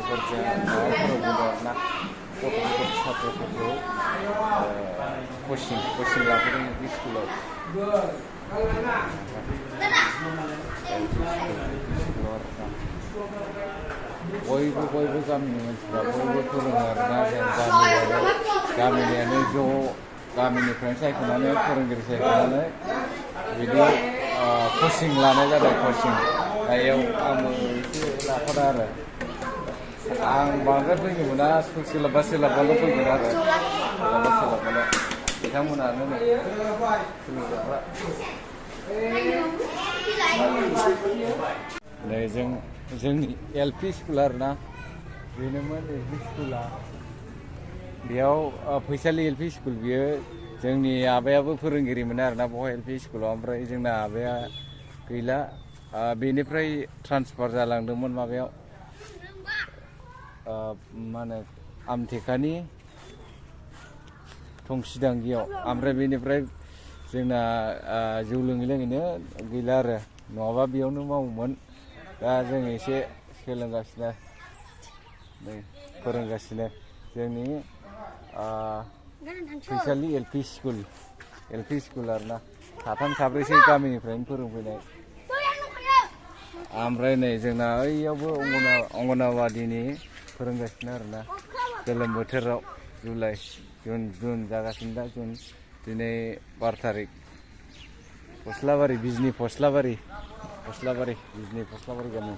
लोगोफोरजों माबाफोराव बुंदों आरोना गथ'फोरखौ सात्र'फोरखौ कचिं लाफैदों एल पि स्कुलाव आरोना बयबो गामिनि मानसिफ्रा बयबो फोरोङो आरोना जों गामिनियानो ज' गामिनिफ्रायनो सायख'नानै फोरोंगिरि सायख'नानै बिदि कचिं लानाय जादों कचिं बेयाव आंबो एसे लाफादों आरो आं बांद्राय फैनो मोना सोलाबबाल' फैगोन आरो सोलाबबाल' बिथांमोनानो सोलोंग्राफ्रा नै जोंनि एल पि स्कुल आरोना बेनोमोन एल पि स्कुला बेयाव फैसालि एल पि स्कुल बियो जोंनि आबायाबो फोरोंगिरिमोन आरोना बहाय एल पि स्कुलाव ओमफ्राय जोंना आबाया गैला बेनिफ्राय ट्रान्सफार जालांदोंमोन माबायाव मा होनो आमथेखानि थंसिदांगियाव ओमफ्राय बेनिफ्राय जोंना जौ लोङैनो गैला आरो नङाबा बेयावनो मावोमोन दा जों एसे सोलोंगासिनो नै फोरोंगासिनो जोंनि फैसालि एल पि स्कुल आरोना साथाम साब्रैसो गामिनिफ्रायनो फोरोंफैनाय ओमफ्राय नै जोंना ओइयावबो अंगनाबादिनि फोरोंगासिनो आरोना गोलोम बोथोराव जुन जागासिनो दा जुन दिनै 12 थारिख बिजनि फस्लाबारि गामि